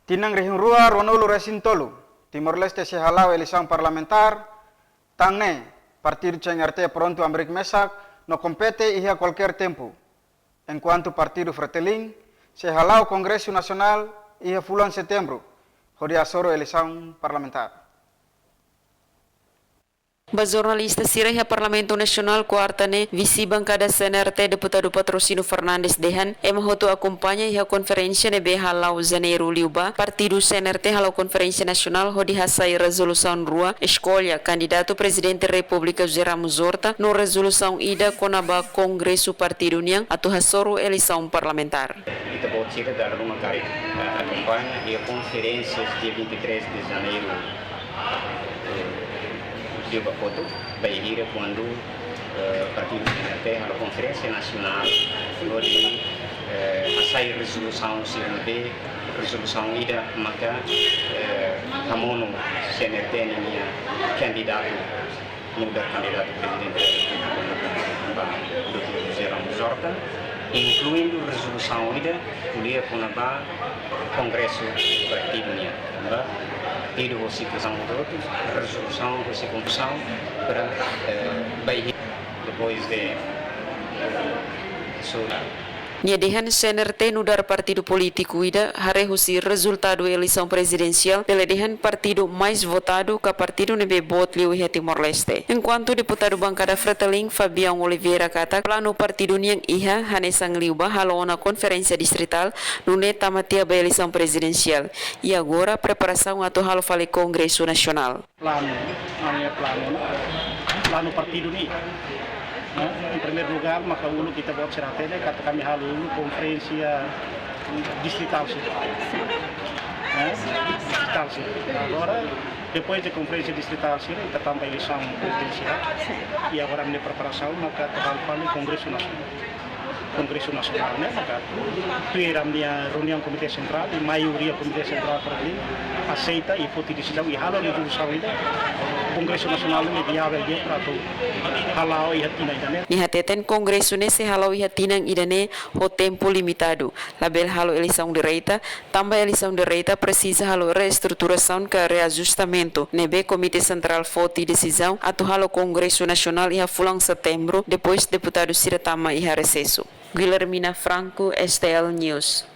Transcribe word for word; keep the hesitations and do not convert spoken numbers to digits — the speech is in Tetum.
Tinan rihun rua ruanulu resin tolu, Timor-Leste sei hala'o eleisaun parlamentár, tan ne'e, partidu C N R T prontu hamriik mesak no kompete iha kualkér tempu. Enkuantu partidu Fretilin sei hala'o Kongresu Nasionál iha fulan Setembru, hodi hasoru eleisaun parlamentár. Ba jornalista sira iha Parlamentu Nasionál, kuarta ne'e, vise bankada C N R T, Deputadu Patrocínio Fernandes dehan, ema hotu akompaña iha konferénsia ne'ebé hala'o Janeiru liubá, partidu C N R T hala'o konferénsia nasionál hodi hasai rezolusaun rua, eskolla kandidatu Prezidente Repúblika José Ramos Horta, no rezolusaun ida kona-ba kongresu partidu nian atu hasoru eleisaun parlamentár. Ita-boot sira dala ruma karik, eh, akompaña iha konferénsia dia vinte e três de Janeiro, eh, liubá kotuk, bainhira kuandu, eh, partidu C N R T hala'o konferénsia nasionál, hodi, eh, hasai rezolusaun sira ne'ebé, rezolusaun ida maka, eh, hamonu C N R T ninia kandidatu, nu'udar kandidatu Prezidente da Repúblika, ba Doutór José Ramos Horta, inkluindu rezolusaun ida ko'alia kona-ba kongresu partidu nian, ba partidu ho situasaun hotu-hotu, rezolusaun ho situasaun para, eh, bainhira depois de, eh, so Nia dehan C N R T nu'udar partidu polítiku ida haree husi rezultadu eleisaun prezidensiál, bele dehan partidu mais votadu ka partidu ne'ebé boot liu iha Timor-Leste. Enkuantu deputadu bankada Fretilin, Fabião Oliveira, katak planu partidu nian iha hanesan liubá halo ona konferénsia distritál, nune'e tama tiha ba eleisaun prezidensiál. I agora preparasaun atu halo fali Kongresu Nasionál. Planu, ami-nia planu, planu partidu nian. Nah, em primeiro lugar, maka uluk ita-boot sira hatene katak ami halo uluk konferénsia distritál sira. Nah, distritál sira. Agora, depois de konferénsia distritál sira, ita tama ba eleisaun prezidensiál. I agora ami-nia preparasaun maka atu halo fali Kongresu Nasionál. Kongresu Nasionál ne'e, maka tuir ami-nia reuniaun Komité Sentrál, i maioria Komité Sentrál Fretilin aseita i foti desizaun i halo rezolusaun ida, Kongresu Nasionál ne'e viável di'ak para atu hala'o iha tinan ida-ne'e. Nia hateten kongresu ne'e sei hala'o iha tinan ida-ne'e ho tempu limitadu, labele halo eleisaun direta, tanba eleisaun direta presiza halo reestruturasaun ka reajustamentu, ne'ebé Komité Sentrál foti desizaun atu halo Kongresu Nasionál iha fulan Setembru, depois deputadu sira tama iha resesu. Guilhermina Franco, S T L News.